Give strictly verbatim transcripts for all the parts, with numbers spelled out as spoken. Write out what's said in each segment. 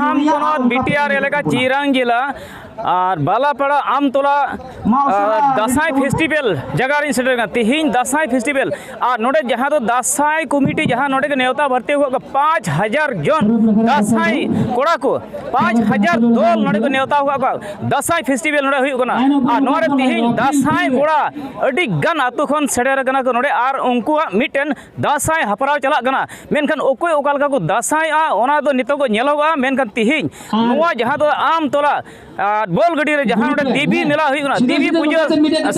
ᱟᱢ ᱯᱚᱱᱚᱛ B T ᱟᱨ ᱮᱞᱟᱠᱟ ᱪᱤᱨᱟᱝ ᱡᱮᱞᱟ ᱟᱨ ᱵᱟᱞᱟᱯᱟᱲᱟ ᱟᱢᱛᱚᱞᱟ, ᱟᱨ ᱫᱟᱸᱥᱟᱭ ᱯᱷᱮᱥᱴᱤᱵᱷᱮᱞ ᱡᱟᱭᱜᱟ ᱨᱤᱧ ᱥᱮᱴᱮᱨ ᱠᱟᱱᱟ᱾ ᱛᱤᱦᱤᱧ ᱫᱟᱸᱥᱟᱭ ᱯᱷᱮᱥᱴᱤᱵᱷᱮᱞ ᱟᱨ ᱱᱚᱰᱮ ᱡᱟᱦᱟᱸ ᱫᱚ ᱫᱟᱸᱥᱟᱭ ᱠᱚᱢᱤᱴᱤ ᱡᱟᱦᱟᱸ ᱱᱚᱰᱮ ᱜᱮ ᱱᱮᱣᱛᱟ ᱵᱷᱟᱨᱛᱤ ᱟᱠᱟᱫ ᱠᱚᱣᱟ ᱯᱟᱸᱪ ᱦᱟᱡᱟᱨ ᱡᱚᱱ ᱫᱟᱸᱥᱟᱭ ᱠᱚᱲᱟ ᱠᱚ, ᱯᱟᱸᱪ ᱦᱟᱡᱟᱨ ᱫᱚᱞ ᱱᱚᱰᱮ ᱠᱚ ᱱᱮᱣᱛᱟ ᱟᱠᱟᱫ ᱠᱚᱣᱟ᱾ ᱫᱟᱸᱥᱟᱭ ᱯᱷᱮᱥᱴᱤᱵᱷᱮᱞ ᱱᱚᱰᱮ ᱦᱩᱭᱩᱜ ᱠᱟᱱᱟ ᱟᱨ ᱱᱚᱣᱟ ᱨᱮ ᱛᱤᱦᱤᱧ ᱫᱟᱸᱥᱟᱭ ᱠᱚᱲᱟ ᱟᱹᱰᱤ ᱜᱟᱱ ᱟᱹᱛᱩ ᱠᱷᱚᱱ ᱥᱮᱴᱮᱨ ᱟᱠᱟᱱᱟ ᱠᱚ ᱱᱚᱰᱮ ᱟᱨ ᱩᱱᱠᱩᱣᱟᱜ ᱢᱤᱫᱴᱮᱱ ᱫᱟᱸᱥᱟᱭ ᱦᱮᱯᱨᱟᱣ ᱪᱟᱞᱟᱜ ᱠᱟᱱᱟ᱾ ᱢᱮᱱᱠᱷᱟᱱ ᱚᱠᱚᱭ ᱚᱠᱟ ᱞᱮᱠᱟ ᱠᱚ ᱫᱟᱸᱥᱟᱭᱚᱜᱼᱟ, ᱚᱱᱟ ᱫᱚ ᱱᱤᱛᱚᱜ ᱠᱚ ᱧᱮᱞᱚᱜᱚᱜᱼᱟ᱾ ᱢᱮᱱᱠᱷᱟᱱ ᱛᱤᱦᱤᱧ ᱱᱚᱣᱟ ᱡᱟᱦᱟᱸ ᱫᱚ ᱟᱢᱛᱚᱞᱟ, ᱟᱨ, ᱵᱚᱞ ᱜᱟᱹᱰᱤ ᱨᱮ ᱡᱟᱦᱟᱸ ᱱᱚᱰᱮ ᱫᱮᱵᱤ ᱢᱮᱞᱟ ᱦᱩᱭᱩᱜ ᱠᱟᱱᱟ, ᱫᱮᱵᱤ ᱯᱩᱡᱟᱹ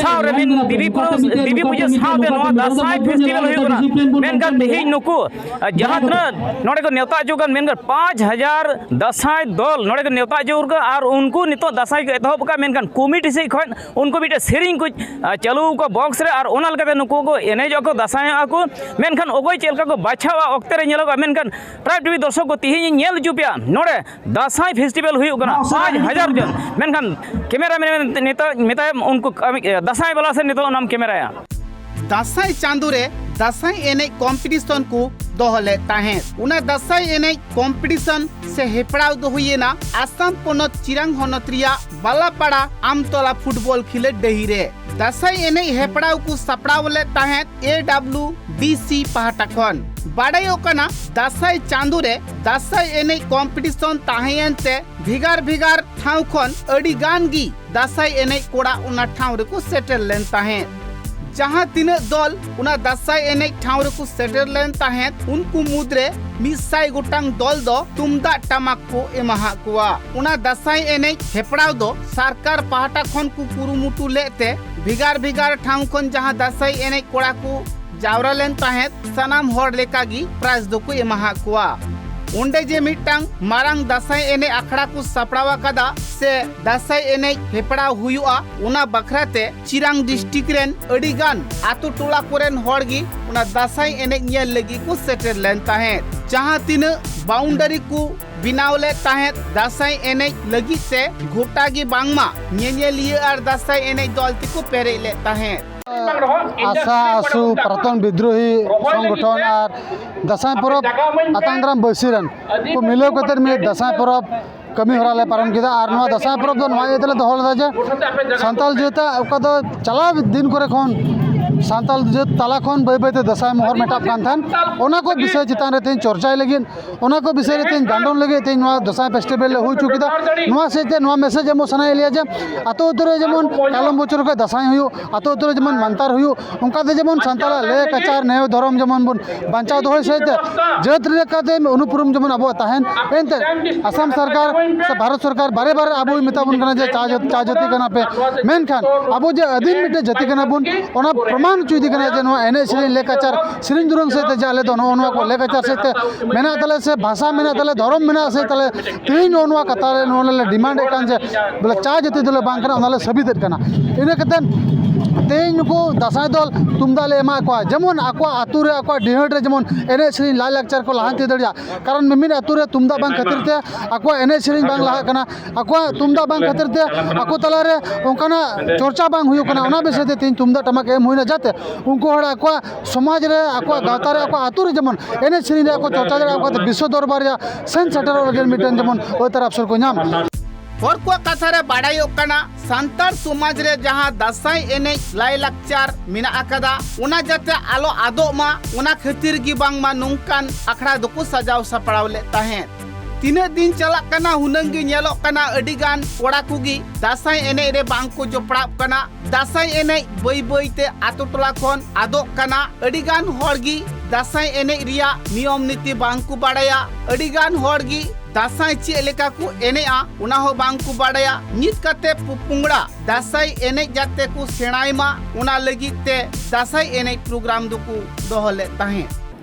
ᱥᱟᱶᱛᱮ ᱢᱮᱱ ᱫᱮᱵᱤ ᱯᱩᱨᱟᱹ, ᱫᱮᱵᱤ ᱯᱩᱡᱟᱹ ᱥᱟᱶᱛᱮ ᱱᱚᱣᱟ ᱫᱟᱸᱥᱟᱭ ᱯᱷᱮᱥᱴᱤᱵᱷᱮᱞ ᱦᱩᱭᱩᱜ ᱠᱟᱱᱟ᱾ ᱢᱮᱱᱠᱷᱟᱱ ᱛᱤᱦᱤᱧ ᱱᱩᱠᱩ, ᱟᱨ, ᱡᱟᱦᱟᱸ ᱛᱤᱱᱟᱹᱜ ᱱᱚᱰᱮ ᱠᱚ ᱱᱮᱣᱛᱟ ᱦᱚᱪᱚ ᱠᱟᱱ, ᱢᱮᱱᱠᱷᱟᱱ ᱯᱟᱸᱪ ᱦᱟᱡᱟᱨ ᱫᱟᱸᱥᱟᱭ ᱫᱚᱞ ᱱᱚᱰᱮ ᱠᱚ ᱱᱮᱣᱛᱟ ᱦᱚᱪᱚ ᱠᱟᱱᱟ ᱟᱨ ᱩᱱᱠᱩ ᱱᱤᱛᱚᱜ ᱫᱟᱸᱥᱟᱭ ᱠᱚ ᱮᱛᱚᱦᱚᱵ ᱠᱟᱜᱼᱟ᱾ ᱢᱮᱱᱠᱷᱟᱱ ᱠᱚᱢᱤᱴᱤ ᱥᱮᱫ ᱠᱷᱚᱱ ᱩᱱᱠᱩ ᱢᱤᱫᱴᱮᱱ ᱥᱮᱨᱮᱧ ᱠᱚ, ᱟᱨ, ᱪᱟᱹᱞᱩ ᱟᱠᱚ ᱵᱚᱠᱥ ᱨᱮ ᱟᱨ ᱚᱱᱟ ᱞᱮᱠᱟᱛᱮ ᱱᱩᱠᱩ ᱠᱚ ᱮᱱᱮᱡᱚᱜᱼᱟ ᱠᱚ, ᱫᱟᱸᱥᱟᱭᱚᱜᱼᱟ ᱠᱚ᱾ ᱢᱮᱱᱠᱷᱟᱱ ᱚᱠᱚᱭ ᱪᱮᱫ ᱞᱮᱠᱟ ᱠᱚ ᱵᱟᱪᱷᱟᱣᱟ ᱚᱠᱛᱮ ᱨᱮ ᱧᱮᱞᱚᱜᱼᱟ᱾ ᱢᱮᱱᱠᱷᱟᱱ ᱴᱨᱟᱭᱤᱵᱽ ᱴᱤᱵᱷᱤ ᱫᱚᱨᱥᱚᱠ ᱠᱚ, ᱛᱤᱦᱤᱧ ᱤᱧ ᱧᱮᱞ ᱦᱚᱪᱚ ᱯᱮᱭᱟ ᱱᱚᱰᱮ ᱫᱟᱸᱥᱟᱭ ᱯᱷᱮᱥᱴᱤᱵᱷᱮᱞ ᱦᱩᱭᱩᱜ ᱠᱟᱱᱟ, ᱯᱟᱸᱪ ᱦᱟᱡᱟᱨ ᱡᱚᱱ᱾ ᱢᱮᱱᱠᱷᱟᱱ ᱠᱮᱢᱮᱨᱟ ᱢᱮᱱ ᱱᱤᱛᱚᱜ ᱢᱮᱛᱟᱭᱟ ᱩᱱᱠᱩ ᱠᱟᱹᱢᱤ, ᱫᱟᱸᱥᱟᱭ ᱵᱟᱞᱟ ᱥᱮ ᱱᱤᱛᱚᱜ ᱚᱱᱟᱢ ᱠᱮᱢᱮᱨᱟᱭᱟ᱾ ᱫᱟᱸᱥᱟᱭ ᱪᱟᱸᱫᱳ ᱨᱮ ᱫᱟᱸᱥᱟᱭ ᱮᱱᱮᱡ ᱠᱚᱢᱯᱤᱴᱤᱥᱚᱱ ᱠᱚ ᱫᱚᱦᱚ ᱞᱮᱫ ᱛᱟᱦᱮᱸᱫ᱾ ᱚᱱᱟ ᱫᱟᱸᱥᱟᱭ ᱮᱱᱮᱡ ᱠᱚᱢᱯᱤᱴᱤᱥᱚᱱ ᱥᱮ ᱦᱮᱯᱨᱟᱣ ᱫᱚ ᱦᱩᱭᱮᱱᱟ ᱟᱥᱟᱢ ᱯᱚᱱᱚᱛ ᱪᱤᱨᱟᱝ ᱦᱚᱱᱚᱛ ᱨᱮᱭᱟᱜ ᱵᱟᱞᱟᱯᱟᱲᱟ ᱟᱢᱛᱚᱞᱟ ᱯᱷᱩᱴᱵᱚᱞ ᱠᱷᱮᱞᱳᱰ ᱰᱟᱹᱦᱤ ᱨᱮ᱾ ᱫᱟᱸᱥᱟᱭ ᱮᱱᱮᱡ ᱦᱮᱯᱨᱟᱣ ᱠᱚ ᱥᱟᱯᱲᱟᱣ ᱞᱮᱫ ᱛᱟᱦᱮᱸᱫ ᱮ ᱰᱟᱵᱞᱤᱭᱩ ᱰᱤ ᱥᱤ ᱯᱟᱦᱴᱟ ᱠᱷᱚᱱ᱾ ᱵᱟᱰᱟᱭᱚᱜ ᱠᱟᱱᱟ, ᱫᱟᱸᱥᱟᱭ ᱪᱟᱸᱫᱳ ᱨᱮ ᱫᱟᱸᱥᱟᱭ ᱮᱱᱮᱡ ᱠᱚᱢᱯᱤᱴᱤᱥᱚᱱ ᱛᱟᱦᱮᱸᱭᱮᱱ ᱛᱮ ᱵᱷᱮᱜᱟᱨ ᱵᱷᱮᱜᱟᱨ ᱴᱷᱟᱶ ᱠᱷᱚᱱ ᱟᱹᱰᱤ ᱜᱟᱱ ᱜᱮ ᱫᱟᱸᱥᱟᱭ ᱮᱱᱮᱡ ᱠᱚᱲᱟ ᱚᱱᱟ ᱴᱷᱟᱶ ᱨᱮᱠᱚ ᱥᱮᱴᱮᱨ ᱞᱮᱱ ᱛᱟᱦᱮᱸᱫ᱾ ᱡᱟᱦᱟᱸ ᱛᱤᱱᱟᱹᱜ ᱫᱚᱞ ᱚᱱᱟ ᱫᱟᱸᱥᱟᱭ ᱮᱱᱮᱡ ᱴᱷᱟᱶ ᱨᱮᱠᱚ ᱥᱮᱴᱮᱨ ᱞᱮᱱ ᱛᱟᱦᱮᱸᱫ, ᱩᱱᱠᱩ ᱢᱩᱫᱽᱨᱮ ᱢᱤᱫ ᱥᱟᱭ ᱜᱚᱴᱟᱝ ᱫᱚᱞ ᱫᱚ ᱛᱩᱢᱫᱟᱜ ᱴᱟᱢᱟᱠ ᱠᱚ ᱮᱢᱟᱦᱟᱫ ᱠᱚᱣᱟ᱾ ᱚᱱᱟ ᱫᱟᱸᱥᱟᱭ ᱮᱱᱮᱡ ᱦᱮᱯᱨᱟᱣ ᱫᱚ ᱥᱚᱨᱠᱟᱨ ᱯᱟᱦᱴᱟ ᱠᱷᱚᱱ ᱠᱚ ᱠᱩᱨᱩᱢᱩᱴᱩ ᱞᱮᱫ ᱛᱮ ᱵᱷᱮᱜᱟᱨ ᱵᱷᱮᱜᱟᱨ ᱴᱷᱟᱶ ᱠᱷᱚᱱ ᱡᱟᱦᱟᱸ ᱫᱟᱸᱥᱟᱭ ᱮᱱᱮᱡ ᱠᱚᱲᱟ ᱠᱚ ᱡᱟᱣᱨᱟ ᱞᱮᱱ ᱛᱟᱦᱮᱸᱫ, ᱥᱟᱱᱟᱢ ᱦᱚᱲ ᱞᱮᱠᱟ ᱜᱮ ᱯᱨᱟᱭᱤᱡᱽ ᱫᱚᱠᱚ ᱮᱢᱟᱦᱟᱫ ᱠᱚᱣᱟ᱾ ᱚᱸᱰᱮ ᱡᱮ ᱢᱤᱫᱴᱟᱝ ᱢᱟᱨᱟᱝ ᱫᱟᱸᱥᱟᱭ ᱮᱱᱮᱡ ᱟᱠᱷᱲᱟ ᱠᱚ ᱥᱟᱯᱲᱟᱣ ᱟᱠᱟᱫᱟ ᱥᱮ ᱫᱟᱸᱥᱟᱭ ᱮᱱᱮᱡ ᱦᱮᱯᱨᱟᱣ ᱦᱩᱭᱩᱜᱼᱟ, ᱚᱱᱟ ᱵᱟᱠᱷᱨᱟ ᱛᱮ ᱪᱤᱨᱟᱝ ᱰᱤᱥᱴᱨᱤᱠᱴ ᱨᱮᱱ ᱟᱹᱰᱤ ᱜᱟᱱ ᱟᱛᱳ ᱴᱚᱞᱟ ᱠᱚᱨᱮᱱ ᱦᱚᱲ ᱜᱮ ᱚᱱᱟ ᱫᱟᱸᱥᱟᱭ ᱮᱱᱮᱡ ᱧᱮᱞ ᱞᱟᱹᱜᱤᱫ ᱠᱚ ᱥᱮᱴᱮᱨ ᱞᱮᱱ ᱛᱟᱦᱮᱸᱫ᱾ ᱡᱟᱦᱟᱸ ᱛᱤᱱᱟᱹᱜ ᱵᱟᱣᱩᱱᱰᱟᱨᱤ ᱠᱚ ᱵᱮᱱᱟᱣ ᱞᱮᱫ ᱛᱟᱦᱮᱸᱫ ᱫᱟᱸᱥᱟᱭ ᱮᱱᱮᱡ ᱞᱟᱹᱜᱤᱫ ᱛᱮ, ᱜᱚᱴᱟ ᱜᱮ ᱵᱟᱝᱢᱟ ᱧᱮᱧᱮᱞᱤᱭᱟᱹ ᱟᱨ ᱫᱟᱸᱥᱟᱭ ᱮᱱᱮᱡ ᱫᱚᱞ ᱛᱮᱠᱚ ᱯᱮᱨᱮᱡ ᱞᱮᱫ ᱛᱟᱦᱮᱸᱫ᱾ ᱟᱥᱟ ᱟᱥᱩ ᱯᱨᱟᱠᱛᱚᱱ ᱵᱤᱫᱽᱨᱳᱦᱤ ᱥᱚᱝᱜᱚᱴᱷᱚᱱ ᱟᱨ ᱫᱟᱸᱥᱟᱭ ᱯᱚᱨᱚᱵᱽ ᱟᱛᱟᱝ ᱫᱟᱨᱟᱢ ᱵᱟᱹᱭᱥᱤ ᱨᱮᱱ ᱠᱚ ᱢᱤᱞᱟᱹᱣ ᱠᱟᱛᱮ ᱢᱤᱫ ᱫᱟᱸᱥᱟᱭ ᱯᱚᱨᱚᱵᱽ ᱠᱟᱹᱢᱤ ᱦᱚᱨᱟ ᱞᱮ ᱯᱟᱨᱚᱢ ᱠᱮᱫᱟ᱾ ᱟᱨ ᱱᱚᱣᱟ ᱫᱟᱸᱥᱟᱭ ᱯᱚᱨᱚᱵᱽ ᱫᱚ ᱱᱚᱣᱟ ᱤᱭᱟᱹ ᱛᱮᱞᱮ ᱫᱚᱦᱚ ᱞᱮᱫᱟ ᱡᱮ ᱥᱟᱱᱛᱟᱲ ᱡᱟᱹᱛᱟᱜ ᱚᱠᱟ ᱫᱚ ᱪᱟᱞᱟᱣ ᱫᱤᱱ ᱠᱚᱨᱮ ᱠᱷᱚᱱ ᱥᱟᱱᱛᱟᱲ ᱡᱟᱹᱛ ᱛᱟᱞᱟ ᱠᱷᱚᱱ ᱵᱟᱹᱭ ᱵᱟᱹᱭᱛᱮ ᱫᱟᱸᱥᱟᱭ ᱢᱚᱦᱚᱨ ᱢᱮᱴᱟᱜ ᱠᱟᱱ ᱛᱟᱦᱮᱸᱱ, ᱚᱱᱟ ᱠᱚ ᱵᱤᱥᱚᱭ ᱪᱮᱛᱟᱱ ᱨᱮ ᱛᱮᱦᱮᱧ ᱪᱚᱨᱪᱟᱭ ᱞᱟᱹᱜᱤᱫ, ᱚᱱᱟ ᱠᱚ ᱵᱤᱥᱚᱭ ᱨᱮ ᱛᱮᱦᱮᱧ ᱜᱟᱱᱰᱚᱱ ᱞᱟᱹᱜᱤᱫ ᱛᱮᱦᱮᱧ ᱱᱚᱣᱟ ᱫᱟᱸᱥᱟᱭ ᱯᱷᱮᱥᱴᱤᱵᱷᱮᱞ ᱞᱮ ᱦᱩᱭ ᱦᱚᱪᱚ ᱠᱮᱫᱟ᱾ ᱱᱚᱣᱟ ᱥᱮᱫ ᱛᱮ ᱱᱚᱣᱟ ᱢᱮᱥᱮᱡᱽ ᱮᱢᱚᱜ ᱥᱟᱱᱟᱭᱮᱫ ᱞᱮᱭᱟ ᱡᱮ ᱟᱛᱳ ᱟᱛᱳ ᱨᱮ ᱡᱮᱢᱚᱱ ᱠᱟᱞᱚᱢ ᱵᱚᱪᱷᱚᱨ ᱠᱷᱚᱱ ᱫᱟᱸᱥᱟᱭ ᱦᱩᱭᱩᱜ, ᱟᱛᱳ ᱟᱛᱳ ᱨᱮ ᱡᱮᱢᱚᱱ ᱢᱟᱱᱛᱟᱨ ᱦᱩᱭᱩᱜ, ᱚᱱᱠᱟᱛᱮ ᱡᱮᱢᱚᱱ ᱥᱟᱱᱛᱟᱲᱟᱜ ᱞᱮᱠ ᱟᱪᱟᱨ ᱱᱮᱭ ᱫᱷᱚᱨᱚᱢ ᱡᱮᱢᱚᱱ ᱵᱚᱱ ᱵᱟᱧᱪᱟᱣ ᱫᱚᱦᱚᱭ ᱥᱮᱫ ᱛᱮ ᱡᱟᱹᱛ ᱞᱮᱠᱟᱛᱮ ᱩᱱᱩᱯᱨᱩᱢ ᱡᱮᱢᱚᱱ ᱟᱵᱚᱣᱟᱜ ᱛᱟᱦᱮᱱ᱾ ᱮᱱᱛᱮ ᱟᱥᱟᱢ ᱥᱚᱨᱠᱟᱨ ᱥᱮ ᱵᱷᱟᱨᱚᱛ ᱥᱚᱨᱠᱟᱨ ᱵᱟᱨᱮ ᱵᱟᱨᱮ ᱟᱵᱚᱭ ᱢᱮᱛᱟ ᱵᱚᱱ ᱠᱟᱱᱟ ᱡᱮ ᱪᱟ ᱡᱟᱹᱛ, ᱪᱟ ᱡᱟᱹᱛᱤ ᱠᱟᱱᱟ ᱯᱮ, ᱢᱮᱱᱠᱷᱟᱱ ᱟᱵᱚ ᱡᱮ ᱟᱹᱫᱤᱢ ᱢᱤᱫᱴᱮᱡ ᱡᱟᱹᱛᱤ ᱠᱟᱱᱟ ᱵᱚᱱ, ᱚᱱᱟ ᱯᱨᱚᱢᱟᱱ ᱦᱚᱪᱚᱭᱮᱫᱮ ᱠᱟᱱᱟ ᱡᱮ ᱱᱚᱣᱟ ᱮᱱᱮᱡ ᱥᱮᱨᱮᱧ ᱞᱮᱠ ᱟᱪᱟᱨ ᱥᱮᱨᱮᱧ ᱫᱩᱨᱟᱹᱝ ᱥᱮᱫ ᱛᱮ ᱡᱮ ᱟᱞᱮ ᱫᱚ ᱱᱚᱜᱼᱚ ᱱᱚᱣᱟ ᱠᱚ ᱞᱮᱠ ᱟᱪᱟᱨ ᱥᱮᱫ ᱛᱮ ᱢᱮᱱᱟᱜ ᱛᱟᱞᱮ ᱥᱮ ᱵᱷᱟᱥᱟ ᱢᱮᱱᱟᱜ ᱛᱟᱞᱮ, ᱫᱷᱚᱨᱚᱢ ᱢᱮᱱᱟᱜ ᱥᱮ ᱛᱟᱞᱮ, ᱛᱮᱦᱮᱧ ᱱᱚᱜᱼᱚ ᱱᱚᱣᱟ ᱠᱟᱛᱷᱟ ᱨᱮ ᱱᱚᱣᱟ ᱞᱮ ᱰᱤᱢᱟᱱᱰ ᱮᱫ ᱠᱟᱱ ᱡᱮ ᱵᱚᱞᱮ ᱪᱟ ᱡᱟᱹᱛᱤ ᱫᱚᱞᱮ ᱵᱟᱝ ᱠᱟᱱᱟ, ᱚᱱᱟ ᱞᱮ ᱥᱟᱹᱵᱤᱛᱮᱫ ᱠᱟᱱᱟ᱾ ᱤᱱᱟᱹ ᱠᱟᱛᱮ ᱛᱮᱦᱮᱧ ᱱᱩᱠᱩ ᱫᱟᱸᱥᱟᱭ ᱫᱚᱞ ᱛᱩᱢᱫᱟᱜ ᱞᱮ ᱮᱢᱟᱜ ᱠᱚᱣᱟ, ᱡᱮᱢᱚᱱ ᱟᱠᱚᱣᱟᱜ ᱟᱹᱛᱩ ᱨᱮ ᱟᱠᱚᱣᱟᱜ ᱰᱤᱦᱟᱹᱛ ᱨᱮ ᱡᱮᱢᱚᱱ ᱮᱱᱮᱡ ᱥᱮᱨᱮᱧ ᱞᱟᱭᱼᱞᱟᱠᱪᱟᱨ ᱠᱚ ᱞᱟᱦᱟᱱᱛᱤ ᱫᱟᱲᱮᱭᱟᱜ᱾ ᱠᱟᱨᱚᱱ ᱢᱤᱢᱤᱫ ᱟᱹᱛᱩ ᱨᱮ ᱛᱩᱢᱫᱟᱜ ᱵᱟᱝ ᱠᱷᱟᱹᱛᱤᱨ ᱛᱮ ᱟᱠᱚᱣᱟᱜ ᱮᱱᱮᱡ ᱥᱮᱨᱮᱧ ᱵᱟᱝ ᱞᱟᱦᱟᱜ ᱠᱟᱱᱟ, ᱟᱠᱚᱣᱟᱜ ᱛᱩᱢᱫᱟᱜ ᱵᱟᱝ ᱠᱷᱟᱹᱛᱤᱨ ᱛᱮ ᱟᱠᱚ ᱛᱟᱞᱟᱨᱮ ᱚᱱᱠᱟᱱᱟᱜ ᱪᱚᱨᱪᱟ ᱵᱟᱝ ᱦᱩᱭᱩᱜ ᱠᱟᱱᱟ᱾ ᱚᱱᱟ ᱵᱤᱥᱚᱭ ᱛᱮ ᱛᱮᱦᱮᱧ ᱛᱩᱢᱫᱟᱜ ᱴᱟᱢᱟᱠ ᱮᱢ ᱦᱩᱭᱱᱟ, ᱡᱟᱛᱮ ᱩᱱᱠᱩ ᱦᱚᱲ ᱟᱠᱚᱣᱟᱜ ᱥᱚᱢᱟᱡᱽ ᱨᱮ, ᱟᱠᱚᱣᱟᱜ ᱜᱟᱶᱛᱟ ᱨᱮ, ᱟᱠᱚᱣᱟᱜ ᱟᱹᱛᱩ ᱨᱮ ᱡᱮᱢᱚᱱ ᱮᱱᱮᱡ ᱥᱮᱨᱮᱧ ᱨᱮ ᱟᱠᱚ ᱪᱚᱨᱪᱟ ᱫᱟᱲᱮᱭᱟᱜᱼᱟ, ᱚᱱᱠᱟᱛᱮ ᱵᱤᱥᱥᱚ ᱫᱚᱨᱵᱟᱨ ᱨᱮᱭᱟᱜ ᱥᱮᱱ ᱥᱮᱴᱮᱨᱚᱜ ᱞᱟᱹᱜᱤᱫ ᱢᱤᱫᱴᱮᱱ ᱡᱮᱢᱚᱱ ᱟᱹᱛᱟᱨ ᱟᱯᱥᱚᱨ ᱠᱚ ᱧᱟᱢ᱾ ᱦᱚᱲ ᱠᱚᱣᱟᱜ ᱠᱟᱛᱷᱟ ᱨᱮ ᱵᱟᱲᱟᱭᱚᱜ ᱠᱟᱱᱟ, ᱥᱟᱱᱛᱟᱲ ᱥᱚᱢᱟᱡᱽ ᱨᱮ ᱡᱟᱦᱟᱸ ᱫᱟᱸᱥᱟᱭ ᱮᱱᱮᱡ ᱞᱟᱭᱼᱞᱟᱠᱪᱟᱨ ᱢᱮᱱᱟᱜ ᱟᱠᱟᱫᱟ, ᱚᱱᱟ ᱡᱟᱛᱮ ᱟᱞᱚ ᱟᱫᱚᱜ ᱢᱟ, ᱚᱱᱟ ᱠᱷᱟᱹᱛᱤᱨ ᱜᱮ ᱵᱟᱝᱢᱟ ᱱᱚᱝᱠᱟᱱ ᱟᱠᱷᱲᱟ ᱫᱚᱠᱚ ᱥᱟᱡᱟᱣ ᱥᱟᱯᱲᱟᱣ ᱞᱮᱫ ᱛᱟᱦᱮᱸᱫ᱾ ᱛᱤᱱᱟᱹᱜ ᱫᱤᱱ ᱪᱟᱞᱟᱜ ᱠᱟᱱᱟ, ᱦᱩᱱᱟᱹᱝ ᱜᱮ ᱧᱮᱞᱚᱜ ᱠᱟᱱᱟ, ᱟᱹᱰᱤ ᱜᱟᱱ ᱠᱚᱲᱟ ᱠᱚᱜᱮ ᱫᱟᱸᱥᱟᱭ ᱮᱱᱮᱡ ᱨᱮ ᱵᱟᱝ ᱠᱚ ᱡᱚᱯᱲᱟᱜ ᱠᱟᱱᱟ᱾ ᱫᱟᱸᱥᱟᱭ ᱮᱱᱮᱡ ᱵᱟᱹᱭ ᱵᱟᱹᱭ ᱛᱮ ᱟᱛᱳ ᱴᱚᱞᱟ ᱠᱷᱚᱱ ᱟᱫᱚᱜ ᱠᱟᱱᱟ᱾ ᱟᱹᱰᱤ ᱜᱟᱱ ᱦᱚᱲ ᱜᱮ ᱫᱟᱸᱥᱟᱭ ᱮᱱᱮᱡ ᱨᱮᱭᱟᱜ ᱱᱤᱭᱚᱢ ᱱᱤᱛᱤ ᱵᱟᱝ ᱠᱚ ᱵᱟᱲᱟᱭᱟ᱾ ᱟᱹᱰᱤ ᱜᱟᱱ ᱦᱚᱲ ᱜᱮ ᱫᱟᱸᱥᱟᱭ ᱪᱮᱫ ᱞᱮᱠᱟ ᱠᱚ ᱮᱱᱮᱡᱼᱟ, ᱚᱱᱟ ᱦᱚᱸ ᱵᱟᱝ ᱠᱚ ᱵᱟᱲᱟᱭᱟ᱾ ᱱᱤᱛ ᱠᱟᱛᱮ ᱯᱚᱯᱚᱝᱲᱟ ᱫᱟᱸᱥᱟᱭ ᱮᱱᱮᱡ ᱡᱟᱛᱮ ᱠᱚ ᱥᱮᱬᱟᱭ ᱢᱟ, ᱚᱱᱟ ᱞᱟᱹᱜᱤᱫ ᱛᱮ ᱫᱟᱸᱥᱟᱭ ᱮᱱᱮᱡ ᱯᱨᱳᱜᱨᱟᱢ ᱫᱚᱠᱚ ᱫᱚᱦᱚ ᱞᱮᱫ ᱛᱟᱦᱮᱸᱫ᱾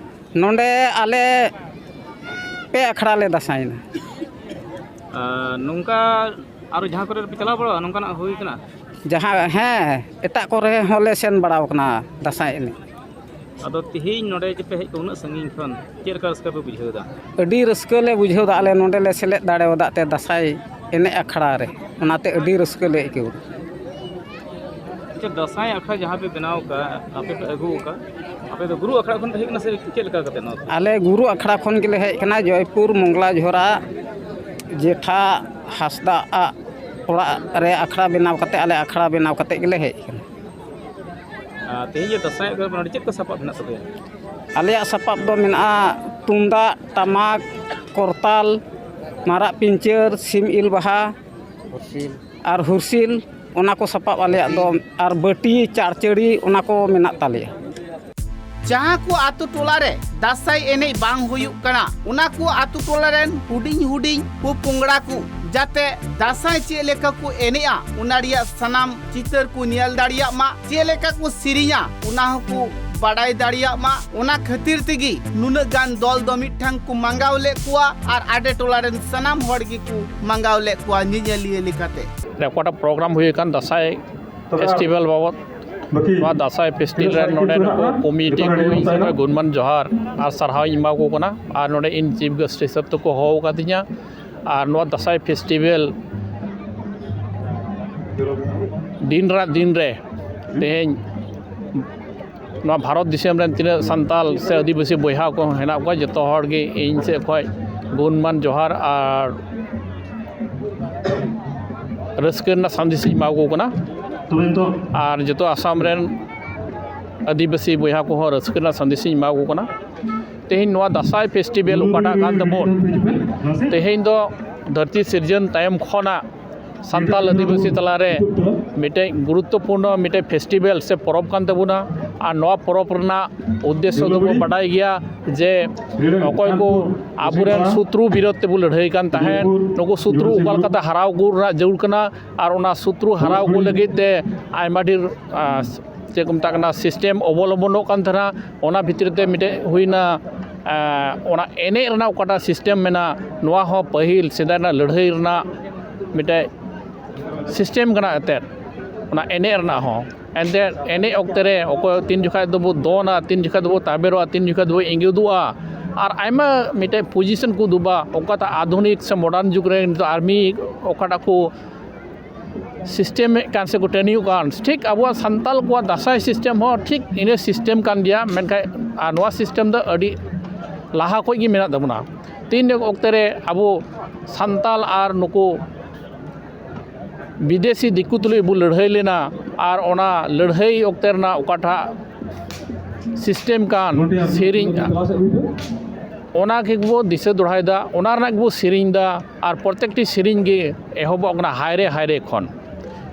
ᱱᱚᱰᱮ ᱟᱞᱮ ᱯᱮ ᱟᱠᱷᱲᱟ ᱞᱮ ᱫᱟᱸᱥᱟᱭᱮᱱᱟ᱾ ᱟᱨ ᱱᱚᱝᱠᱟ ᱟᱨᱚ ᱡᱟᱦᱟᱸ ᱠᱚᱨᱮ ᱯᱮ ᱪᱟᱞᱟᱣ ᱵᱟᱲᱟᱜᱼᱟ, ᱱᱚᱝᱠᱟᱱᱟᱜ ᱦᱩᱭ ᱠᱟᱱᱟ? ᱡᱟᱦᱟᱸ, ᱦᱮᱸ, ᱮᱴᱟᱜ ᱠᱚᱨᱮ ᱦᱚᱸᱞᱮ ᱥᱮᱱ ᱵᱟᱲᱟᱣ ᱠᱟᱱᱟ ᱫᱟᱸᱥᱟᱭ ᱮᱱᱮᱡ᱾ ᱟᱫᱚ ᱛᱮᱦᱮᱧ ᱱᱚᱰᱮ ᱡᱮ ᱯᱮ ᱦᱮᱡ ᱠᱚᱜᱼᱟ ᱩᱱᱟᱹᱜ ᱥᱟᱺᱜᱤᱧ ᱠᱷᱚᱱ, ᱪᱮᱫ ᱞᱮᱠᱟ ᱨᱟᱹᱥᱠᱟᱹ ᱯᱮ ᱵᱩᱡᱷᱟᱹᱣ ᱮᱫᱟ? ᱟᱹᱰᱤ ᱨᱟᱹᱥᱠᱟᱹ ᱞᱮ ᱵᱩᱡᱷᱟᱹᱣ ᱮᱫᱟ, ᱟᱞᱮ ᱱᱚᱰᱮ ᱞᱮ ᱥᱮᱞᱮᱫ ᱫᱟᱲᱮᱣᱟᱫᱟ ᱛᱮ ᱫᱟᱸᱥᱟᱭ ᱮᱱᱮᱡ ᱟᱠᱷᱲᱟ ᱨᱮ, ᱚᱱᱟᱛᱮ ᱟᱹᱰᱤ ᱨᱟᱹᱥᱠᱟᱹ ᱞᱮ ᱟᱹᱭᱠᱟᱹᱣ ᱮᱫᱟ᱾ ᱟᱪᱪᱷᱟ, ᱫᱟᱸᱥᱟᱭ ᱟᱠᱷᱲᱟ ᱡᱟᱦᱟᱸ ᱯᱮ ᱵᱮᱱᱟᱣ ᱟᱠᱟᱫ, ᱟᱯᱮ ᱯᱮ ᱟᱹᱜᱩ ᱟᱠᱟᱫ, ᱟᱯᱮ ᱫᱚ ᱜᱩᱨᱩ ᱟᱠᱷᱲᱟ ᱠᱷᱚᱱ ᱯᱮ ᱦᱮᱡ ᱠᱟᱱᱟ ᱥᱮ ᱪᱮᱫ ᱞᱮᱠᱟ ᱠᱟᱛᱮ ᱱᱚᱣᱟ ᱫᱚ? ᱟᱞᱮ ᱜᱩᱨᱩ ᱟᱠᱷᱲᱟ ᱠᱷᱚᱱ ᱜᱮᱞᱮ ᱦᱮᱡ ᱠᱟᱱᱟ, ᱡᱚᱭᱯᱩᱨ ᱢᱚᱝᱜᱽᱞᱟ ᱡᱷᱚᱨᱟ ᱡᱮᱴᱷᱟ ᱦᱟᱸᱥᱫᱟ ᱟᱜ ᱚᱲᱟᱜ ᱨᱮ ᱟᱠᱷᱲᱟ ᱵᱮᱱᱟᱣ ᱠᱟᱛᱮ, ᱟᱞᱮ ᱟᱠᱷᱲᱟ ᱵᱮᱱᱟᱣ ᱠᱟᱛᱮ ᱜᱮᱞᱮ ᱦᱮᱡ ᱠᱟᱱᱟ᱾ ᱟᱨ ᱛᱮᱦᱮᱧ ᱡᱮ ᱫᱟᱸᱥᱟᱭ ᱟᱠᱷᱲᱟ ᱱᱚᱰᱮ ᱪᱮᱫ ᱠᱚ ᱥᱟᱯᱟᱵ ᱢᱮᱱᱟᱜ ᱛᱟᱯᱮᱭᱟ? ᱟᱞᱮᱭᱟᱜ ᱥᱟᱯᱟᱵ ᱫᱚ ᱢᱮᱱᱟᱜᱼᱟ ᱛᱩᱢᱫᱟᱜ, ᱴᱟᱢᱟᱠ, ᱠᱚᱨᱛᱟᱞ, ᱢᱟᱨᱟᱜ ᱯᱤᱧᱪᱟᱹᱨ, ᱥᱤᱢ ᱤᱞ ᱵᱟᱦᱟ ᱟᱨ ᱦᱩᱨᱥᱤᱞ, ᱚᱱᱟ ᱠᱚ ᱥᱟᱯᱟᱵ ᱟᱞᱮᱭᱟᱜ ᱫᱚ, ᱟᱨ ᱵᱟᱹᱴᱤ, ᱪᱟᱲᱪᱟᱹᱲᱤ, ᱚᱱᱟ ᱠᱚ ᱢᱮᱱᱟᱜ ᱛᱟᱞᱮᱭᱟ᱾ ᱡᱟᱦᱟᱸ ᱠᱚ ᱟᱛᱳ ᱴᱚᱞᱟ ᱨᱮ ᱫᱟᱸᱥᱟᱭ ᱮᱱᱮᱡ ᱵᱟᱝ ᱦᱩᱭᱩᱜ ᱠᱟᱱᱟ, ᱚᱱᱟ ᱠᱚ ᱟᱛᱳ ᱴᱚᱞᱟ ᱨᱮᱱ ᱦᱩᱰᱤᱧ ᱦᱩᱰᱤᱧ ᱯᱚ ᱯᱚᱝᱲᱟ ᱠᱚ ᱡᱟᱛᱮ ᱫᱟᱸᱥᱟᱭ ᱪᱮᱫ ᱞᱮᱠᱟ ᱠᱚ ᱮᱱᱮᱡᱼᱟ, ᱚᱱᱟ ᱨᱮᱭᱟᱜ ᱥᱟᱱᱟᱢ ᱪᱤᱛᱟᱹᱨ ᱠᱚ ᱧᱮᱞ ᱫᱟᱲᱮᱭᱟᱜ ᱢᱟ, ᱪᱮᱫ ᱞᱮᱠᱟ ᱠᱚ ᱥᱮᱨᱮᱧᱟ, ᱚᱱᱟ ᱦᱚᱸᱠᱚ ᱵᱟᱰᱟᱭ ᱫᱟᱲᱮᱭᱟᱜ ᱢᱟ᱾ ᱚᱱᱟ ᱠᱷᱟᱹᱛᱤᱨ ᱛᱮᱜᱮ ᱱᱩᱱᱟᱹᱜ ᱜᱟᱱ ᱫᱚᱞ ᱫᱚ ᱢᱤᱫᱴᱟᱝ ᱠᱚ ᱢᱟᱸᱜᱟᱣ ᱞᱮᱫ ᱠᱚᱣᱟ ᱟᱨ ᱟᱰᱮ ᱴᱚᱞᱟ ᱨᱮᱱ ᱥᱟᱱᱟᱢ ᱦᱚᱲ ᱜᱮᱠᱚ ᱢᱟᱸᱜᱟᱣ ᱞᱮᱫ ᱠᱚᱣᱟ ᱧᱮᱧᱮᱞᱤᱭᱟᱹ ᱞᱮᱠᱟᱛᱮ᱾ ᱨᱮ ᱚᱠᱟᱴᱟᱜ ᱯᱨᱳᱜᱨᱟᱢ ᱦᱩᱭ ᱟᱠᱟᱱ ᱫᱟᱸᱥᱟᱭ ᱯᱷᱮᱥᱴᱤᱵᱷᱮᱞ ᱵᱟᱵᱚᱫ, ᱱᱚᱣᱟ ᱫᱟᱸᱥᱟᱭ ᱯᱷᱮᱥᱴᱤᱵᱷᱮᱞ ᱨᱮ ᱱᱚᱰᱮ ᱱᱩᱠᱩ ᱠᱚᱢᱤᱴᱤ ᱠᱚ ᱤᱧ ᱥᱮᱫ ᱠᱷᱚᱱ ᱜᱩᱱᱢᱟᱱ ᱡᱚᱦᱟᱨ ᱟᱨ ᱥᱟᱨᱦᱟᱣ ᱤᱧ ᱮᱢᱟ ᱠᱚ ᱠᱟᱱᱟ᱾ ᱟᱨ ᱱᱚᱰᱮ ᱤᱧ ᱪᱤᱯ ᱜᱮᱥᱴ ᱦᱤᱥᱟᱹᱵ ᱛᱮᱠᱚ ᱦᱚᱦᱚ ᱟᱠᱟᱫᱤᱧᱟ᱾ ᱟᱨ ᱱᱚᱣᱟ ᱫᱟᱸᱥᱟᱭ ᱯᱷᱮᱥᱴᱤᱵᱷᱮᱞ ᱫᱤᱱ ᱨᱮᱱᱟᱜ ᱫᱤᱱ ᱨᱮ ᱛᱮᱦᱮᱧ ᱱᱚᱣᱟ ᱵᱷᱟᱨᱚᱛ ᱫᱤᱥᱚᱢ ᱨᱮᱱ ᱛᱤᱱᱟᱹᱜ ᱥᱟᱱᱛᱟᱞ ᱥᱮ ᱟᱹᱫᱤᱵᱟᱹᱥᱤ ᱵᱚᱭᱦᱟ ᱠᱚ ᱦᱮᱱᱟᱜ ᱠᱚᱣᱟ, ᱡᱚᱛᱚ ᱦᱚᱲ ᱜᱮ ᱤᱧ ᱥᱮᱫ ᱠᱷᱚᱱ ᱜᱩᱱᱢᱟᱱ ᱡᱚᱦᱟᱨ ᱟᱨ ᱨᱟᱹᱥᱠᱟᱹ ᱨᱮᱱᱟᱜ ᱥᱟᱸᱫᱮᱥ ᱤᱧ ᱮᱢᱟ ᱠᱚ ᱠᱟᱱᱟ᱾ ᱟᱨ ᱡᱚᱛᱚ ᱟᱥᱟᱢ ᱨᱮᱱ ᱟᱹᱫᱤᱵᱟᱹᱥᱤ ᱵᱚᱭᱦᱟ ᱠᱚᱦᱚᱸ ᱨᱟᱹᱥᱠᱟᱹ ᱨᱮᱱᱟᱜ ᱥᱟᱸᱫᱮᱥ ᱤᱧ ᱮᱢᱟ ᱠᱚ ᱠᱟᱱᱟ᱾ ᱛᱮᱦᱮᱧ ᱱᱚᱣᱟ ᱫᱟᱸᱥᱟᱭ ᱯᱷᱮᱥᱴᱤᱵᱷᱮᱞ ᱚᱠᱟᱴᱟᱜ ᱠᱟᱱ ᱛᱟᱵᱚᱱ, ᱛᱮᱦᱮᱧ ᱫᱚ ᱫᱷᱟᱹᱨᱛᱤ ᱥᱤᱨᱡᱚᱱ ᱛᱟᱭᱚᱢ ᱠᱷᱚᱱᱟᱜ ᱥᱟᱱᱛᱟᱞ ᱟᱹᱫᱤᱵᱟᱹᱥᱤ ᱛᱟᱞᱟᱨᱮ ᱢᱤᱫᱴᱮᱡ ᱜᱩᱨᱩᱛᱛᱚᱯᱩᱨᱱᱚ ᱢᱤᱫᱴᱮᱡ ᱯᱷᱮᱥᱴᱤᱵᱷᱮᱞ ᱥᱮ ᱯᱚᱨᱚᱵᱽ ᱠᱟᱱ ᱛᱟᱵᱚᱱᱟ᱾ ᱟᱨ ᱱᱚᱣᱟ ᱯᱚᱨᱚᱵᱽ ᱨᱮᱱᱟᱜ ᱩᱫᱽᱫᱮᱥᱥᱚ ᱫᱚᱵᱚ ᱵᱟᱰᱟᱭ ᱜᱮᱭᱟ ᱡᱮ ᱚᱠᱚᱭ ᱠᱚ ᱟᱵᱚᱨᱮᱱ ᱥᱚᱛᱨᱩ ᱵᱤᱨᱳᱫᱷ ᱛᱮᱵᱚ ᱞᱟᱹᱲᱦᱟᱹᱭ ᱠᱟᱱ ᱛᱟᱦᱮᱸᱫ, ᱱᱩᱠᱩ ᱥᱚᱛᱨᱩ ᱚᱠᱟ ᱞᱮᱠᱟᱛᱮ ᱦᱟᱨᱟᱣ ᱟᱹᱜᱩ ᱨᱮᱱᱟᱜ ᱡᱟᱹᱨᱩᱲ ᱠᱟᱱᱟ, ᱟᱨ ᱚᱱᱟ ᱥᱚᱛᱨᱩ ᱦᱟᱨᱟᱣ ᱟᱹᱜᱩ ᱞᱟᱹᱜᱤᱫ ᱛᱮ ᱟᱭᱢᱟ ᱰᱷᱮᱨ, ᱟᱸ, ᱪᱮᱫ ᱠᱚ ᱢᱮᱛᱟᱜ ᱠᱟᱱᱟ, ᱥᱤᱥᱴᱮᱢ ᱚᱵᱚᱞᱚᱢᱵᱚᱱᱚᱜ ᱠᱟᱱ ᱛᱟᱦᱮᱱᱟ᱾ ᱚᱱᱟ ᱵᱷᱤᱛᱨᱤ ᱛᱮ ᱢᱤᱫᱴᱮᱡ ᱦᱩᱭᱱᱟ, ᱮᱸ, ᱚᱱᱟ ᱮᱱᱮᱡ ᱨᱮᱱᱟᱜ ᱚᱠᱟᱴᱟᱜ ᱥᱤᱥᱴᱮᱢ ᱢᱮᱱᱟᱜᱼᱟ, ᱱᱚᱣᱟ ᱦᱚᱸ ᱯᱟᱹᱦᱤᱞ ᱥᱮᱫᱟᱭ ᱨᱮᱱᱟᱜ ᱞᱟᱹᱲᱦᱟᱹᱭ ᱨᱮᱱᱟᱜ ᱢᱤᱫᱴᱮᱡ ᱥᱤᱥᱴᱮᱢ ᱠᱟᱱᱟ ᱮᱱᱛᱮᱫ, ᱚᱱᱟ ᱮᱱᱮᱡ ᱨᱮᱱᱟᱜ ᱦᱚᱸ᱾ ᱮᱱᱛᱮᱫ ᱮᱱᱮᱡ ᱚᱠᱛᱮ ᱨᱮ ᱚᱠᱚᱭ ᱛᱤᱱ ᱡᱚᱠᱷᱟᱡ ᱫᱚᱵᱚ ᱫᱚᱱᱟ, ᱛᱤᱱ ᱡᱚᱠᱷᱟᱡ ᱫᱚᱵᱚ ᱛᱟᱵᱮᱨᱚᱜᱼᱟ, ᱛᱤᱱ ᱡᱚᱠᱷᱟᱡ ᱫᱚᱵᱚ ᱤᱸᱜᱤᱫᱚᱜᱼᱟ, ᱟᱨ ᱟᱭᱢᱟ ᱢᱤᱫᱴᱮᱡ ᱯᱚᱡᱤᱥᱚᱱ ᱠᱚ ᱩᱫᱩᱜᱟ, ᱚᱠᱟᱴᱟᱜ ᱟᱫᱷᱩᱱᱤᱠ ᱥᱮ ᱢᱚᱰᱟᱨᱱ ᱡᱩᱜᱽ ᱨᱮ ᱱᱤᱛᱚᱜ ᱟᱨᱢᱤ ᱚᱠᱟᱴᱟᱜ ᱠᱚ ᱥᱤᱥᱴᱮᱢᱮᱫ ᱠᱟᱱ ᱥᱮᱠᱚ ᱴᱨᱮᱱᱤᱝᱚᱜ ᱠᱟᱱ, ᱴᱷᱤᱠ ᱟᱵᱚᱣᱟᱜ ᱥᱟᱱᱛᱟᱞ ᱠᱚᱣᱟᱜ ᱫᱟᱸᱥᱟᱭ ᱥᱤᱥᱴᱮᱢ ᱦᱚᱸ ᱴᱷᱤᱠ ᱤᱱᱟᱹ ᱥᱤᱥᱴᱮᱢ ᱠᱟᱱ ᱜᱮᱭᱟ᱾ ᱢᱮᱱᱠᱷᱟᱱ ᱟᱨ ᱱᱚᱣᱟ ᱥᱤᱥᱴᱮᱢ ᱫᱚ ᱟᱹᱰᱤ ᱞᱟᱦᱟ ᱠᱷᱚᱱ ᱜᱮ ᱢᱮᱱᱟᱜ ᱛᱟᱵᱚᱱᱟ᱾ ᱛᱤᱱ ᱚᱠᱛᱮ ᱨᱮ ᱟᱵᱚ ᱥᱟᱱᱛᱟᱞ ᱟᱨ ᱱᱩᱠᱩ ᱵᱤᱫᱮᱥᱤ ᱫᱤᱠᱩ ᱛᱩᱞᱩᱡ ᱵᱚ ᱞᱟᱹᱲᱦᱟᱹᱭ ᱞᱮᱱᱟ, ᱟᱨ ᱚᱱᱟ ᱞᱟᱹᱲᱦᱟᱹᱭ ᱚᱠᱛᱮ ᱨᱮᱱᱟᱜ ᱚᱠᱟᱴᱟᱜ ᱥᱤᱥᱴᱮᱢ ᱠᱟᱱ ᱥᱮᱨᱮᱧ, ᱚᱱᱟ ᱜᱮᱵᱚ ᱫᱤᱥᱟᱹ ᱫᱚᱦᱲᱟᱭᱮᱫᱟ, ᱚᱱᱟ ᱨᱮᱱᱟᱜ ᱜᱮᱵᱚ ᱥᱮᱨᱮᱧ ᱮᱫᱟ᱾ ᱟᱨ ᱯᱨᱚᱛᱮᱠᱴᱤ ᱥᱮᱨᱮᱧ ᱜᱮ ᱮᱦᱚᱵᱚᱜ ᱠᱟᱱᱟ ᱦᱟᱭᱨᱮ ᱦᱟᱭᱨᱮ ᱠᱷᱚᱱ᱾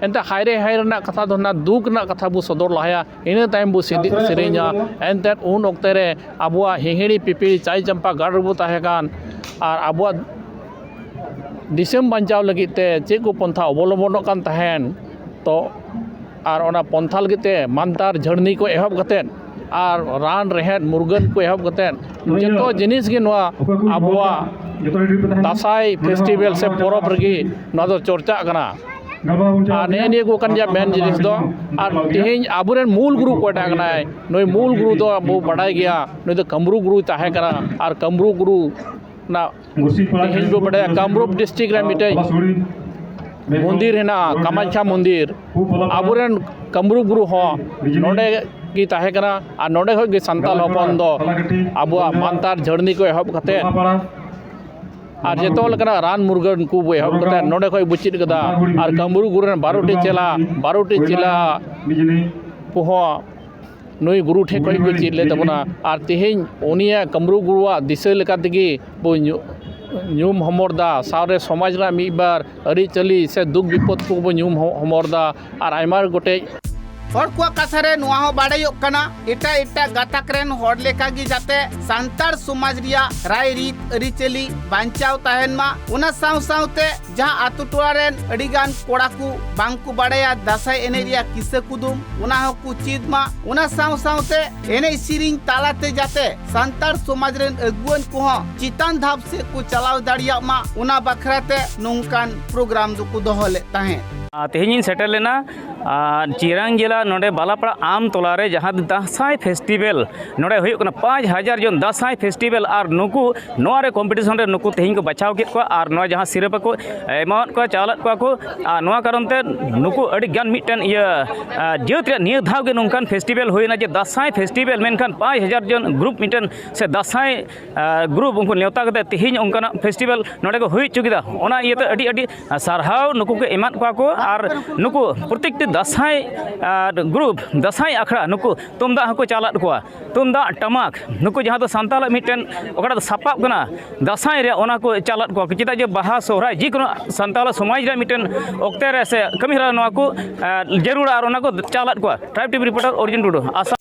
ᱮᱱᱛᱮ ᱦᱟᱭᱨᱮ ᱦᱟᱭᱨᱮ ᱨᱮᱱᱟᱜ ᱠᱟᱛᱷᱟ ᱫᱚ ᱱᱟᱜ ᱫᱩᱠ ᱨᱮᱱᱟᱜ ᱠᱟᱛᱷᱟ ᱵᱚ ᱥᱚᱫᱚᱨ ᱞᱟᱦᱟᱭᱟ, ᱤᱱᱟᱹ ᱛᱟᱭᱚᱢ ᱵᱚ ᱥᱮᱫᱤ-, ᱥᱮᱨᱮᱧᱟ᱾ ᱮᱱᱛᱮ ᱩᱱ ᱚᱠᱛᱮ ᱨᱮ ᱟᱵᱚᱣᱟᱜ ᱦᱤᱦᱤᱲᱤ ᱯᱤᱯᱤᱲᱤ ᱪᱟᱭ ᱪᱟᱢᱯᱟ ᱜᱟᱲ ᱨᱮᱵᱚ ᱛᱟᱦᱮᱸ ᱠᱟᱱ, ᱟᱨ ᱟᱵᱚᱣᱟᱜ ᱫᱤᱥᱚᱢ ᱵᱟᱧᱪᱟᱣ ᱞᱟᱹᱜᱤᱫ ᱛᱮ ᱪᱮᱫ ᱠᱚ ᱯᱚᱱᱛᱷᱟ ᱚᱵᱚᱞᱚᱢᱵᱚᱱᱚᱜ ᱠᱟᱱ ᱛᱟᱦᱮᱸᱱ, ᱛᱚ ᱟᱨ ᱚᱱᱟ ᱯᱚᱱᱛᱷᱟ ᱞᱟᱹᱜᱤᱫ ᱛᱮ ᱢᱟᱱᱛᱟᱨ ᱡᱷᱟᱹᱨᱱᱤ ᱠᱚ ᱮᱦᱚᱵ ᱠᱟᱛᱮᱫ, ᱟᱨ ᱨᱟᱱ ᱨᱮᱦᱮᱫ ᱢᱩᱨᱜᱟᱹᱱ ᱠᱚ ᱮᱦᱚᱵ ᱠᱟᱛᱮᱫ, ᱡᱚᱛᱚ ᱡᱤᱱᱤᱥ ᱜᱮ ᱱᱚᱣᱟ ᱟᱵᱚᱣᱟᱜ ᱫᱟᱸᱥᱟᱭ ᱯᱷᱮᱥᱴᱤᱵᱮᱞ ᱥᱮ ᱯᱚᱨᱚᱵᱽ ᱨᱮᱜᱮ ᱱᱚᱣᱟ ᱫᱚ ᱪᱚᱨᱪᱟᱜ ᱠᱟᱱᱟ᱾ ᱟᱨ ᱱᱮᱜᱼᱮ ᱱᱤᱭᱟᱹ ᱠᱚ ᱠᱟᱱ ᱜᱮᱭᱟ ᱢᱮᱱ ᱡᱤᱱᱤᱥ ᱫᱚ᱾ ᱟᱨ ᱛᱮᱦᱮᱧ ᱟᱵᱚᱨᱮᱱ ᱢᱩᱞ ᱜᱩᱨᱩ ᱚᱠᱚᱭᱴᱟᱜ ᱠᱟᱱᱟᱭ, ᱱᱩᱭ ᱢᱩᱞ ᱜᱩᱨᱩ ᱫᱚ ᱟᱵᱚ ᱵᱟᱰᱟᱭ ᱜᱮᱭᱟ, ᱱᱩᱭ ᱫᱚ ᱠᱟᱹᱢᱨᱩ ᱜᱩᱨᱩᱭ ᱛᱟᱦᱮᱸ ᱠᱟᱱᱟ᱾ ᱟᱨ ᱠᱟᱹᱢᱨᱩ ᱜᱩᱨᱩ ᱨᱮᱱᱟᱜ ᱛᱮᱦᱮᱧ ᱵᱚ ᱵᱟᱰᱟᱭᱟ ᱠᱟᱢᱨᱩᱯ ᱰᱤᱥᱴᱨᱤᱠᱴ ᱨᱮ ᱢᱤᱫᱴᱮᱡ ᱢᱚᱱᱫᱤᱨ ᱦᱮᱱᱟᱜᱼᱟ, ᱠᱟᱢᱟᱠᱷᱭᱟ ᱢᱚᱱᱫᱤᱨ᱾ ᱟᱵᱚᱨᱮᱱ ᱠᱟᱢᱨᱩ ᱜᱩᱨᱩ ᱦᱚᱸ ᱱᱚᱰᱮ ᱜᱮ ᱛᱟᱦᱮᱸ ᱠᱟᱱᱟ᱾ ᱟᱨ ᱱᱚᱰᱮ ᱠᱷᱚᱡ ᱜᱮ ᱥᱟᱱᱛᱟᱲ ᱦᱚᱯᱚᱱ ᱫᱚ ᱟᱵᱚᱣᱟᱜ ᱢᱟᱱᱛᱟᱨ ᱡᱷᱟᱹᱨᱱᱤ ᱠᱚ ᱮᱦᱚᱵ ᱠᱟᱛᱮᱫ, ᱟᱨ ᱡᱚᱛᱚ ᱞᱮᱠᱟᱱᱟᱜ ᱨᱟᱱ ᱢᱩᱨᱜᱟᱹᱱ ᱠᱚ ᱵᱚ ᱮᱦᱚᱵ ᱠᱟᱛᱮᱫ ᱱᱚᱰᱮ ᱠᱷᱚᱡ ᱵᱚ ᱪᱮᱫ ᱠᱟᱫᱟ᱾ ᱟᱨ ᱠᱟᱢᱨᱩ ᱜᱩᱨᱩ ᱨᱮᱱ ᱵᱟᱨᱚᱴᱤ ᱪᱮᱞᱟ, ᱵᱟᱨᱚᱴᱤ ᱪᱮᱞᱟ ᱠᱚᱦᱚᱸ ᱱᱩᱭ ᱜᱩᱨᱩ ᱴᱷᱮᱱ ᱠᱷᱚᱱ ᱠᱚ ᱪᱮᱫ ᱞᱮᱫ ᱛᱟᱵᱚᱱᱟ᱾ ᱟᱨ ᱛᱮᱦᱮᱧ ᱩᱱᱤᱭᱟᱜ ᱠᱟᱢᱨᱩ ᱜᱩᱨᱩᱣᱟᱜ ᱫᱤᱥᱟᱹ ᱞᱮᱠᱟ ᱛᱮᱜᱮ ᱵᱚ ᱧᱩ-, ᱧᱩᱢ ᱦᱚᱢᱚᱨ ᱫᱟ᱾ ᱥᱟᱶᱨᱮ ᱥᱚᱢᱟᱡᱽ ᱨᱮᱱᱟᱜ ᱢᱤᱫ ᱵᱟᱨ ᱟᱹᱨᱤᱪᱟᱹᱞᱤ ᱥᱮ ᱫᱩᱠ ᱵᱤᱯᱚᱫ ᱠᱚᱵᱚ ᱧᱩᱢ ᱦᱚ-, ᱦᱚᱢᱚᱨ ᱫᱟ᱾ ᱟᱨ ᱟᱭᱢᱟ ᱜᱚᱴᱮᱡ ᱦᱚᱲ ᱠᱚᱣᱟᱜ ᱠᱟᱛᱷᱟ ᱨᱮ ᱱᱚᱣᱟ ᱦᱚᱸ ᱵᱟᱰᱟᱭᱚᱜ ᱠᱟᱱᱟ, ᱮᱴᱟᱜ ᱮᱴᱟᱜ ᱜᱟᱛᱟᱠ ᱨᱮᱱ ᱦᱚᱲ ᱞᱮᱠᱟ ᱜᱮ ᱡᱟᱛᱮ ᱥᱟᱱᱛᱟᱲ ᱥᱚᱢᱟᱡᱽ ᱨᱮᱭᱟᱜ ᱨᱟᱭ ᱨᱤᱛ ᱟᱹᱨᱤᱪᱟᱹᱞᱤ ᱵᱟᱧᱪᱟᱣ ᱛᱟᱦᱮᱱ ᱢᱟ, ᱚᱱᱟ ᱥᱟᱶ ᱥᱟᱶᱛᱮ ᱡᱟᱦᱟᱸ ᱟᱛᱳ ᱴᱚᱞᱟ ᱨᱮᱱ ᱟᱹᱰᱤ ᱜᱟᱱ ᱠᱚᱲᱟ ᱠᱚ ᱵᱟᱝ ᱠᱚ ᱵᱟᱲᱟᱭᱟ ᱫᱟᱸᱥᱟᱭ ᱮᱱᱮᱡ ᱨᱮᱭᱟᱜ ᱠᱤᱥᱟᱹ ᱠᱩᱫᱩᱢ, ᱚᱱᱟ ᱦᱚᱸᱠᱚ ᱪᱮᱫ ᱢᱟ᱾ ᱚᱱᱟ ᱥᱟᱶ ᱥᱟᱶᱛᱮ ᱮᱱᱮᱡ ᱥᱮᱨᱮᱧ ᱛᱟᱞᱟᱛᱮ ᱡᱟᱛᱮ ᱥᱟᱱᱛᱟᱲ ᱥᱚᱢᱟᱡᱽ ᱨᱮᱱ ᱟᱹᱜᱩᱣᱟᱹᱱ ᱠᱚᱦᱚᱸ ᱪᱮᱛᱟᱱ ᱫᱷᱟᱯ ᱥᱮᱫ ᱠᱚ ᱪᱟᱞᱟᱣ ᱫᱟᱲᱮᱭᱟᱜ ᱢᱟ, ᱚᱱᱟ ᱵᱟᱠᱷᱨᱟ ᱛᱮ ᱱᱚᱝᱠᱟᱱ ᱯᱨᱳᱜᱨᱟᱢ ᱫᱚᱠᱚ ᱫᱚᱦᱚ ᱞᱮᱫ ᱛᱟᱦᱮᱸᱫ᱾ ᱟᱨ ᱛᱮᱦᱮᱧ ᱤᱧ ᱥᱮᱴᱮᱨ ᱞᱮᱱᱟ ᱟᱨ ᱪᱤᱨᱟᱝ ᱡᱮᱞᱟ ᱱᱚᱰᱮ ᱵᱟᱞᱟᱯᱟᱲᱟ ᱟᱢ ᱴᱚᱞᱟ ᱨᱮ ᱡᱟᱦᱟᱸ ᱫᱚ ᱫᱟᱸᱥᱟᱭ ᱯᱷᱮᱥᱴᱤᱵᱮᱞ ᱱᱚᱰᱮ ᱦᱩᱭᱩᱜ ᱠᱟᱱᱟ, ᱯᱟᱸᱪ ᱦᱟᱡᱟᱨ ᱡᱚᱱ ᱫᱟᱸᱥᱟᱭ ᱯᱷᱮᱥᱴᱤᱵᱮᱞ, ᱟᱨ ᱱᱩᱠᱩ ᱱᱚᱣᱟ ᱨᱮ ᱠᱚᱢᱯᱤᱴᱤᱥᱚᱱ ᱨᱮ ᱱᱩᱠᱩ ᱛᱮᱦᱮᱧ ᱠᱚ ᱵᱟᱪᱷᱟᱣ ᱠᱮᱫ ᱠᱚᱣᱟ ᱟᱨ ᱱᱚᱣᱟ ᱡᱟᱦᱟᱸ ᱥᱤᱨᱯᱟᱹ ᱠᱚ ᱮᱢᱟᱣᱟᱫ ᱠᱚᱣᱟ, ᱪᱟᱞᱟᱫ ᱠᱚᱣᱟ ᱠᱚ᱾ ᱟᱨ ᱱᱚᱣᱟ ᱠᱟᱨᱚᱱ ᱛᱮ ᱱᱩᱠᱩ ᱟᱹᱰᱤ ᱜᱟᱱ ᱢᱤᱫᱴᱮᱱ ᱤᱭᱟᱹ, ᱟᱨ ᱡᱟᱹᱛ ᱨᱮᱭᱟᱜ ᱱᱤᱭᱟᱹ ᱫᱷᱟᱣ ᱜᱮ ᱱᱚᱝᱠᱟᱱ ᱯᱷᱮᱥᱴᱤᱵᱮᱞ ᱦᱩᱭᱱᱟ ᱡᱮ ᱫᱟᱸᱥᱟᱭ ᱯᱷᱮᱥᱴᱤᱵᱮᱞ, ᱢᱮᱱᱠᱷᱟᱱ ᱯᱟᱸᱪ ᱦᱟᱡᱟᱨ ᱡᱚᱱ ᱜᱨᱩᱯ ᱢᱤᱫᱴᱮᱱ ᱥᱮ ᱫᱟᱸᱥᱟᱭ ᱟᱨ ᱜᱨᱩᱯ ᱩᱱᱠᱩ ᱱᱮᱣᱛᱟ ᱠᱟᱛᱮ ᱛᱮᱦᱮᱧ ᱚᱱᱠᱟᱱᱟᱜ ᱯᱷᱮᱥᱴᱤᱵᱮᱞ ᱱᱚᱰᱮ ᱠᱚ ᱦᱩᱭ ᱦᱚᱪᱚ ᱠᱮᱫᱟ᱾ ᱚᱱᱟ ᱤᱭᱟᱹᱛᱮ ᱟᱹᱰᱤ ᱟᱹᱰᱤ ᱥᱟᱨᱦᱟᱣ ᱱᱩᱠᱩ ᱠᱚ ᱮᱢᱟᱫ ᱠᱚᱣᱟ ᱠᱚ᱾ ᱟᱨ ᱱᱩᱠᱩ ᱯᱨᱚᱛᱮᱠᱴᱤ ᱫᱟᱸᱥᱟᱭ ᱟᱨ ᱜᱨᱩᱯ, ᱫᱟᱸᱥᱟᱭ ᱟᱠᱷᱲᱟ ᱱᱩᱠᱩ ᱛᱩᱢᱫᱟᱜ ᱦᱚᱸᱠᱚ ᱪᱟᱞᱟᱫ ᱠᱚᱣᱟ, ᱛᱩᱢᱫᱟᱜ ᱴᱟᱢᱟᱠ, ᱱᱩᱠᱩ ᱡᱟᱦᱟᱸ ᱫᱚ ᱥᱟᱱᱛᱟᱲᱟᱜ ᱢᱤᱫᱴᱮᱱ ᱚᱠᱟᱴᱟᱜ ᱫᱚ ᱥᱟᱯᱟᱵ ᱠᱟᱱᱟ ᱫᱟᱸᱥᱟᱭ ᱨᱮᱭᱟᱜ, ᱚᱱᱟ ᱠᱚ ᱪᱟᱞᱟᱫ ᱠᱚᱣᱟ᱾ ᱪᱮᱫᱟᱜ ᱡᱮ ᱵᱟᱦᱟ ᱥᱚᱦᱨᱟᱭ ᱡᱮᱠᱳᱱᱳ ᱥᱟᱱᱛᱟᱲ ᱥᱚᱢᱟᱡᱽ ᱨᱮᱭᱟᱜ ᱢᱤᱫᱴᱮᱱ ᱚᱠᱛᱮ ᱨᱮ ᱥᱮ ᱠᱟᱹᱢᱤᱦᱚᱨᱟ ᱱᱚᱣᱟ ᱠᱚ ᱟᱨ ᱡᱟᱹᱨᱩᱲᱟ, ᱟᱨ ᱚᱱᱟ ᱠᱚ ᱪᱟᱞᱟᱫ ᱠᱚᱣᱟ᱾ ᱴᱨᱟᱭᱤᱵᱽ ᱴᱤᱵᱷᱤ ᱨᱤᱯᱳᱨᱴᱟᱨ ᱚᱨᱡᱩᱱ ᱴᱩᱰᱩ, ᱟᱥᱟᱢ᱾